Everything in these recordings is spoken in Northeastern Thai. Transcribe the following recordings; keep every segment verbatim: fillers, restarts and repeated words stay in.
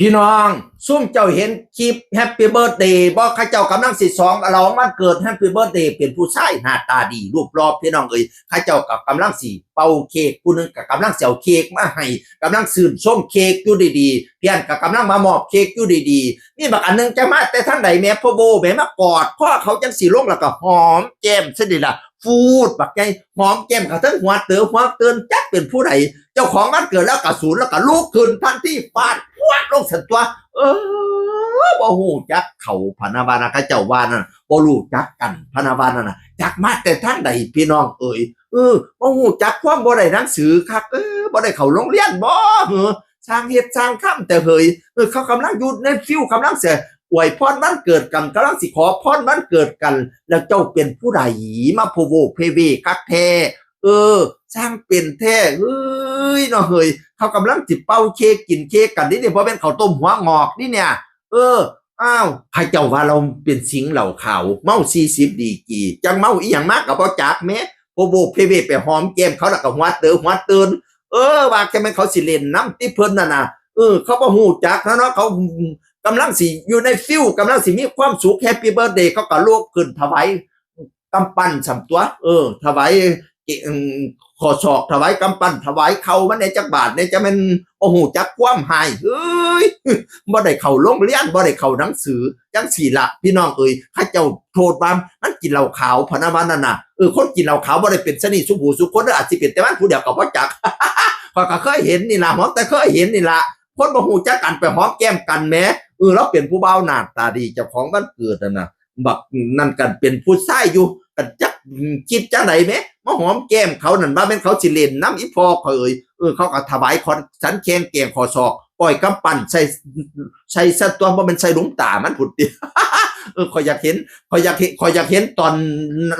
พี่น้อง ซุมเจ้าเห็นคลิป Happy Birthday บ่ เขาเจ้ากำลังสิฉลองวันเกิด Happy Birthday เป็นผู้ชายหน้าตาดีรูปหล่อ พี่น้องเอ้ย เขาเจ้าก็กำลังสิเป่าเค้ก ผู้หนึ่งก็กำลังสิเอาเค้กมาให้ กำลังชื่นชมเค้กอยู่ดีๆ เพื่อนก็กำลังมามอบเค้กอยู่ดีๆ มีบักอันหนึ่งจะมาแต่ทางใดแหม พ่อโบแหม มากอดคอเขาจั่งซี้ลง แล้วก็หอมแก้มซะนี่ล่ะ ฟูดบักใหญ่ หอมแก้มเขาทั้งหัวเต๋อหัวเติน จักเป็นผู้ใด เจ้าของวันเกิดแล้วก็สูน แล้วก็ลุกขึ้นทันที ฟาดพรวดลงซั่นตั๊ว เออ บ่ฮู้จักเขา พะนะว่านะ เขาเจ้าว่านั่น บ่รู้จักกัน พะนะว่านั่นน่ะ จักมาแต่ทางใด พี่น้องเอ้ย เออ บ่ฮู้จักความ บ่ได้หนังสือคัก เออ บ่ได้เข้าโรงเรียนบ่ เออ ซ่างเฮ็ดซ่างคำแต่เหย เออ เขากำลังอยู่ในฟีล กำลังสิอวยพรวันเกิดกัน กำลังสิขอพรวันเกิดกัน แล้วเจ้าเป็นผู้ใด มาโพโวเพเวคักแท้ เออ ซ่างเป็นแท้ เฮ้ยเนาะเฮ้ย เขากำลังสิเป่าเค้กกินเค้กกันนี่ นี่บ่แม่นข้าวต้มหัวงอกนี่เนี่ย เออ อ้าว เขาเจ้าว่าเราเป็นสิงเหล้าขาว เมาสี่สิบดีกรี จั่งเมาอีหยังมาก็บ่จักแหม โพโวเพเวไปหอมแก้มเขาแล้วก็หัวเต๋อหัวเติน เออ ว่าแค่แม่นเขาสิเล่นนำติเพิ่นนั่นน่ะ เออ เขาบ่ฮู้จักนะเนาะ เขากำลังสิอยู่ในฟีล กำลังสิมีความสุข Happy Birthday เขาก็ลุกขึ้นถวายกำปั้นซั่นตั๊ว เออ ถวาย เอ่อ ข้อศอก ถวายกำปั้น ถวายเข่ามันแหน่จักบาทแหน่ จะแม่นบ่ฮู้จักความหาย เฮ้ย บ่ได้เข้าโรงเรียน บ่ได้เข้าหนังสือ จั่งซี้ล่ะ พี่น้องเอ้ย เขาเจ้าโทษว่ามันกินเหล้าขาว พะนะว่านั่นน่ะ เออ คนกินเหล้าขาวบ่ได้เป็นซะนี่ซุผู้ซุคนเด้อ อาจสิเป็นแต่มันผู้เดียวก็บ่จัก ข้อยก็เคยเห็นนี่ล่ะ หอมแต่เคยเห็นนี่ล่ะ คนบ่ฮู้จักกันไปหอมแก้มกันแหม เออ ลาวเป็นผู้บ่าวหน้าตาดี เจ้าของวันเกิดนั่นน่ะ บักนั่นกันเป็นผู้ชายอยู่ กันจักคิดจั่งใดแหม มาหอมแก้มเขานั่น ว่าแม่นเขาสิเล่นนำ อีพ่อข้อยเอ้ย เออ เขาก็ถวายของสันแข้งแกว่งข้อศอก ปล่อยกำปั้นใส่ ใส่ซะตั๊ว บ่แม่นใส่หลวงตามันพุ้นติ เออ ข้อยอยากเห็น ข้อยอยากเห็น ข้อยอยากเห็นตอน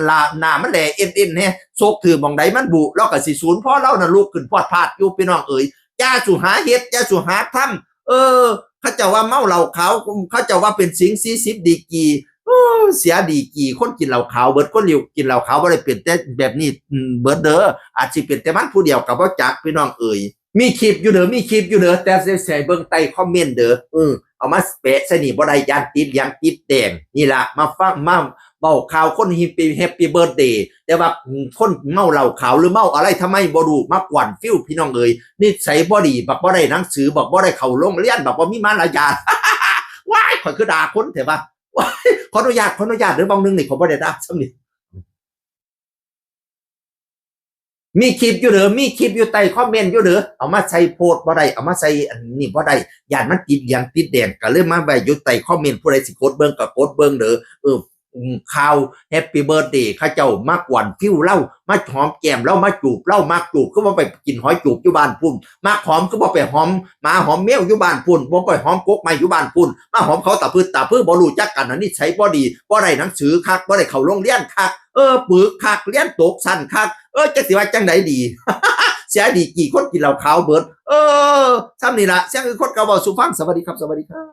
หน้า หน้ามันแหล่เอ็นๆ แหน่ โชคถืกหม่องใดมันบุ ลาวก็สิสูน พอลาวน่ะลุกขึ้นพรวดพราดอยู่ พี่น้องเอ้ย อย่าสู่หาเฮ็ด อย่าสู่หาทำ เออ เขาเจ้าว่าเมาเหล้าขาว เขาเจ้าว่าเป็นสิงสี่สิบดีกรี เออ เสียดีกรี คนกินเหล้าขาวเบิด คนเหล้า กินเหล้าขาวบ่ได้เป็นแต่แบบนี้ อืม เบิดเด้อ อาจสิเป็นแต่มันผู้เดียวก็บ่จัก พี่น้องเอ้ย มีคลิปอยู่เด้อ มีคลิปอยู่เด้อ แต่สิให้เบิ่งใต้คอมเมนต์เด้อ เออ เอามาแปะใส่นี่บ่ได้ ย้านติดเหลืองติดแดง นี่ล่ะ มาฟัง มาเว้าข่าวคน Happy Happy Birthday แต่ว่าคนเมาเหล้าขาวหรือเมาอะไรทำไมบ่รู้ มากวนฟีล พี่น้องเอ้ย นิสัยบ่ดี บักบ่ได้หนังสือ บักบ่ได้เข้าโรงเรียน บักบ่มีมารยาท ว้าย ข้อยคือด่าคนแท้วะ ว้าย ขออนุญาต ขออนุญาตเด้อ บางหนึ่งนี่ข้อยบ่ได้ด่าซ้ำนี่ มีคลิปอยู่เด้อ มีคลิปอยู่ใต้คอมเมนต์อยู่เด้อ เอามาใส่โพสต์บ่ได้ เอามาใส่อันนี้บ่ได้ ย้านมันติดเหลืองติดแดง ก็เลยมาไว้อยู่ใต้คอมเมนต์ ผู้ใดสิกดเบิ่งก็กดเบิ่งเด้อ เออ อืม ข่าว Happy Birthday เขาเจ้ามากวนฟีลลาว มาหอมแก้มลาว มาจูบลาว มักจูบคือบ่ไปกินหอยจูบอยู่บ้านพุ้น มักหอมคือบ่ไปหอมหมาหอมแมวอยู่บ้านพุ้น บ่ไปหอมกกไม้อยู่บ้านพุ้น มาหอมเขาตะพึดตะพือ บ่รู้จักกัน อันนี้นิสัยบ่ดี บ่ได้หนังสือคัก บ่ได้เข้าโรงเรียนคัก เออ ปึกคัก เรียนตกชั้นคัก เออ จักสิว่าจั่งใดดี เสียดีกรีคนกินเหล้าขาวเบิด เออ ซ้ำนี่ล่ะ เสียงอื่นคนก็เว้าสู่ฟัง สวัสดีครับ สวัสดีครับ